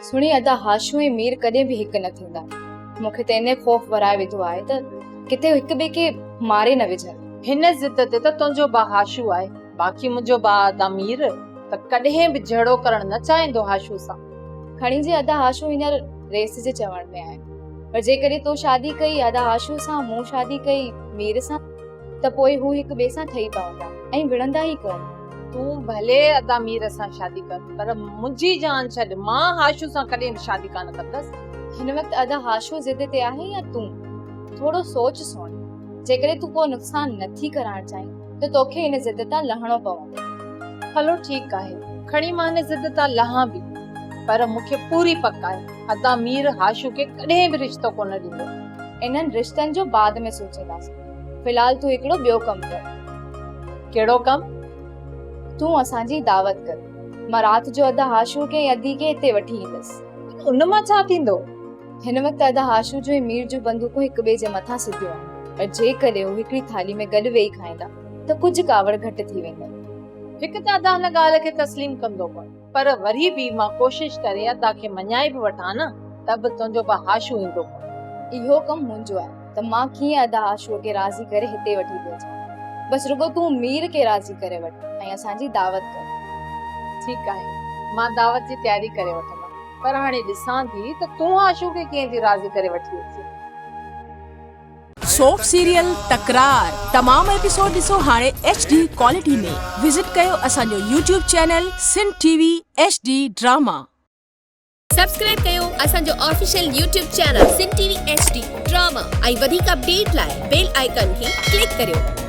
سڻي ادا هاشو ۽ مير ڪڏهن به هڪ نه ٿيندا. مون کي ته انهي خوف ورائي وڌو آهي ته ڪٿي هڪ ٻئي کي ماري نه وجهن. هن ضد تي ته تنهنجو ڀاء هاشو آهي، باقي منهنجو ڀاء ادا مير ته ڪڏهن به جهيڙو ڪرڻ نه چاهيندو هاشو سان. کڻي جي ادا هاشو هينئر رئيس جي چوڻ ۾ آهي، پر جيڪڏهن تو شادي ڪئي ادا هاشو سان، مون شادي ڪئي مير سان ته پوء هو هڪ ٻئي سان ٺهي پوندا ۽ وڙهندا ئي ڪونه. تون ڀلي ادا مير سان شادي ڪر، پر منهنجي جان ڇڏ، مان هاشو سان ڪڏهن به شادي ڪانه ڪندس. هن وقت ادا هاشو ضد تي آهي يا تون؟ ٿورو سوچ سهڻي، جيڪڏهن تون ڪو نقصان نه ٿي ڪرائڻ چاهين ته توکي ان ضد تان لهڻو پوندو. هلو ٺيڪ آهي، کڻي مان هن ضد تان لهان به، پر مون کي پوري پڪ آهي، ادا مير هاشو کي ڪڏهن به رشتو ڪونه ڏيندو. انهن رشتن جو بعد ۾ سوچينداسين، في الحال تون هڪڙو ٻيو ڪم ڪر. ڪهڙو ڪم؟ تون اسان جي دعوت ڪر. مان رات جو ادا هاشو کي ۽ ادي کي هتي وٺي ايندس. ان مان ڇا ٿيندو؟ هن وقت ادا هاشو جون ۽ مير جون بندوقون هڪ ٻئي جي مٿان سڌيون آهن، پر جيڪڏهن هو هڪڙي ٿالهي ۾ گڏ ويهي کائيندا ته ڪجهه ڪاوڙ گهٽ ٿي ويندن. هڪ ته ادا هن ڳالهه کي تسليم ڪندو ڪونه، پر وري به مان ڪوشش ڪري ادا کي مڃائي به وٺان نه ته به تنهنجو به هاشو ايندو ڪونه. اهو ڪم منهنجو آهي ته مان ڪيئن ادا هاشوء کي راضي ڪري هتي وٺي ٿي اچان. بس رڳو تون مير کي راضي ڪري وٺ ۽ اسان جي دعوت ڪر. ٺيڪ آهي، مان دعوت جي تياري ڪري وٺندم. پر هاڻي ڏسان ٿي ته تون آشو کي ڪيئن ٿي راضي ڪري وٺي اچين. سوپ سيريل تڪرار تمام ايپيسوڊ ڏسو هاڻي ايڇ ڊي ڪوالٽي ۾ وزٽ ڪيو اسان جو YouTube channel Sindh T V H D drama. Subscribe ڪيو اسان جو official YouTube channel Sindh T V H D drama ۽ وڌيڪ اپڊيٽ لاء بيل آئيڪان کي ڪلڪ ڪريو.